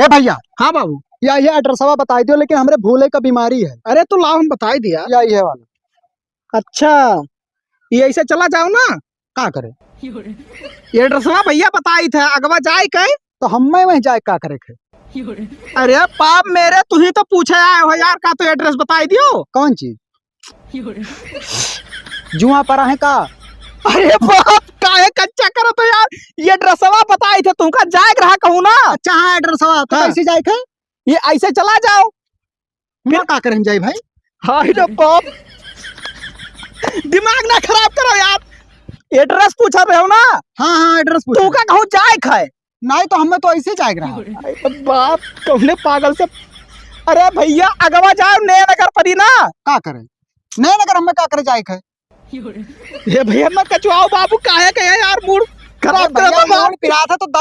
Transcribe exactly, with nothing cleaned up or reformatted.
ए भइया। हाँ बाबू। या ये एड्रेसवा बताई दियो, लेकिन हमरे भूले का बीमारी है। अरे तो लाओ, हम बताई दिया। या ये वाला। अच्छा, ये ऐसे चला जाओ ना। का करे? ये एड्रेसवा भइया बताई थे, अगवा जाए के। तो हम्मे वहीं जाए का करे के? अरे बाप मेरे, तू ही तो पूछे आए हो यार, का तो एड्रेस बताई दियो। कौन चीज? जुआ परा है का? अरे बाप, काहे कच्चा करत हो यार? ये एड्रेसवा बताई थे, तुमका जाए के रहा कहूँ ना। अच्छा हाँ, एड्रेसवा तो हाँ। कैसे जाए के? ये ऐसे चला जाओ। मैं का करे हम जाई भाई? हाय रे बाप, दिमाग ना खराब करो यार, एड्रेस पूछत रहो ना। हाँ हाँ, एड्रेस पूछ। तुमका कहूँ जाए के है? नहीं तो हमें तो ऐसे जाए के रहा। अरे बाप, कौने पागल से। अरे भइया, अगवा जाओ नयनगर परी ना। का करे? नयनगर हमें का करे जाए के है? हे भइया, मत कचुआओ बाबू, काहे के है यार, मूड खराब अरे भइया, करत हो बाप। मूड पिरात है तो दर्द